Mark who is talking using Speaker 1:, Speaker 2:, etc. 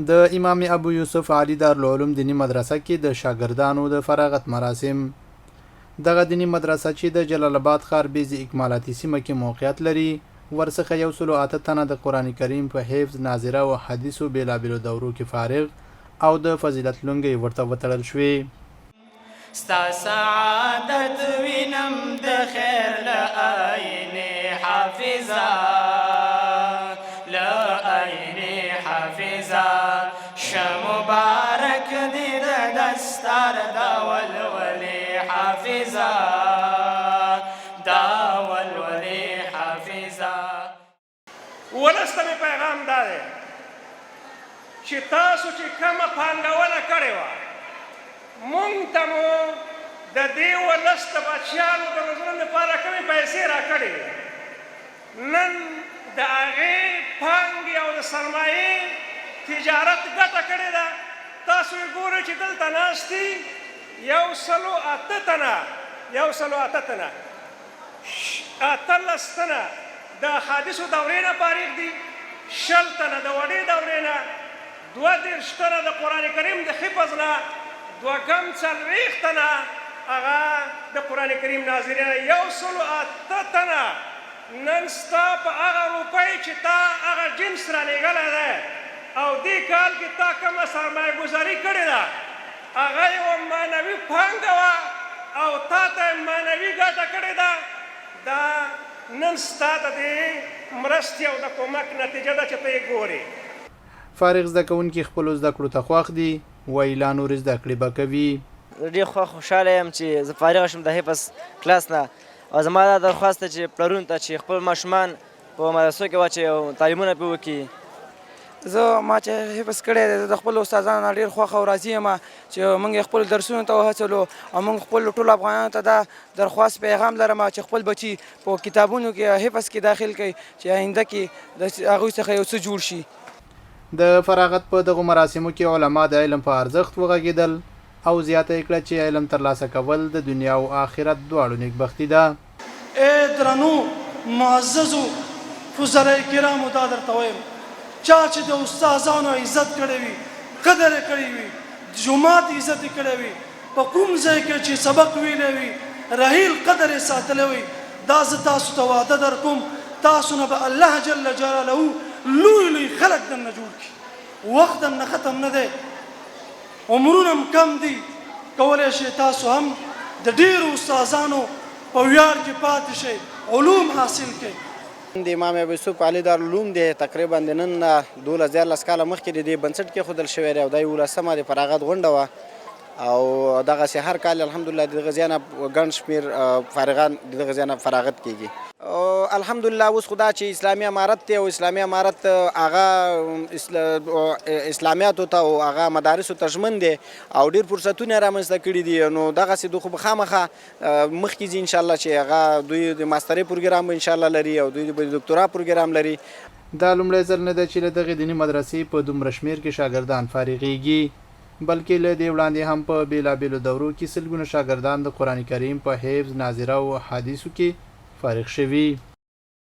Speaker 1: د امام ابو یوسف عالي دارالعلوم دیني مدرسه کې د شاګردانو د فراغت مراسم. دغه دیني مدرسه چې د جلال اباد ښار بیزي اکمالاتي سیمه کې موقعیت لري، ورڅخه یو سلو اته تنه د قرآن کریم په حفظ، ناظره او احادیثو بېلابېلو دورو کې فارغ او د فضیلت لونګۍ ورته وتړل شوې.
Speaker 2: ستا سعادت وینم د خیر له آینې حافظه، له آینې حافظه، شه مبارک دې د دستار دا ولولې حافظه، دا ولولې حافظه.
Speaker 3: ولس ته مې پیغام دا دی چې تاسو چې کومه پانګونه کړې وه، مونږ ته مو د دې ولس د بچیانو د روزنې لپاره کومې پیسې راکړې وې، نن د هغې پانګې او د سرمایې تجارت ګټه کړې ده. تاسو یې ګورئ چې دلته ناست دي 108 تنه، 108 تنه، 18 تنه د احادیثو دورې نه فارغ دي، 20 تنه د وړې دورې نه، 32 تنه د قرآن کریم د حفظ نه، دوه کم 40 تنه هغه د قرآن کریم ناظرې نه، 108 تنه نن ستا په هغه روپۍ چې تا هغه جنس رالېږلی دی او دې کال کې تا کومه سرمایه ګذاري کړې ده، هغه یوه معنوي پانګه وه او تا ته یې معنوي ګټه کړې ده. دا نن ستا د دې مرستې او د کومک نتیجه ده چې ته یې ګورې.
Speaker 1: فارغ زده کوونکي خپلو زده کړو ته خوښ دي، وايي لا نورې زده کړې به کوي.
Speaker 4: زه ډېر خوښ خوشحاله یم چې زه فارغ شوم د حفظ کلاس نه، او زما دا درخواست دی چې پلرونو ته چې خپل ماشومان په مدرسو کې واچوي او تعلیمونه پرې وکړي.
Speaker 5: زه ما چې حفظ کړی دی، زه د خپلو استادانو نه ډېر خوښ او راضي یم چې موږ یې خپلو درسونو ته وهڅولو، او موږ خپلو ټولو افغانانو ته دا درخواست پیغام لرم چې خپل بچي په کتابونو کې حفظ کې داخل کړئ چې آینده کې د هغوی څخه یو څه جوړ شي.
Speaker 1: د فراغت په دغو مراسمو کې علما د علم په ارزښت وغږېدل او زیاته یې کړه چې علم ترلاسه کول د دنیا او آخرت دواړو نېکبختي ده.
Speaker 6: اې درنو معززو فضلاء کرامو دا درته وایم چا چې د استادانو عزت کړی وي، قدر یې کړی وي، د جومات عزت یې کړی وي، په کوم ځای کې چې سبق ویلی وي، رحیل قدر یې ساتلی وي، دا زه تاسو ته وعده درکوم تاسو نه به الله جل جلاله لوی لوی خلک درنه جوړ کړي. وخت درنه ختم نه دی، عمرونه هم کم دي، کولای شئ تاسو هم د ډېرو استادانو په ویاړ کې پاتې شئ، علوم حاصل کړئ.
Speaker 7: د امام ابو یوسف عالي دارالعلوم دی، تقریبا د نن نه 12 13 کاله مخکې د دې بنسټ کېښودل شوی دی او دا یې اولسمه د فراغت غونډه وه او دغسې هر کال الحمدلله د دغه ځای نه ګڼ شمېر فارغان د دغه ځای نه فراغت کېږي. الحمدلله اوس خو دا چې اسلامي امارت دی او اسلامي امارت هغه اسلامیاتو ته او هغه مدارسو ته ژمن دی او ډېر فرصتونه یې رامنځته کړي دي، نو دغسې دوی خو به خامخا مخکې ځي انشاءالله چې هغه دوی د ماسترۍ پروګرام به انشاءالله لري او دوی به د دوکتورا پروګرام لري.
Speaker 1: دا لومړی ځل نه دی چې له دغې دیني مدرسې په دومره شمېر کې شاګردان فارغېږي، بلکې له دې وړاندې هم په بېلابېلو دورو کې سلګونه شاګردان د قرآن کریم په حفظ، ناظره او احادیثو کې فارغ شوي.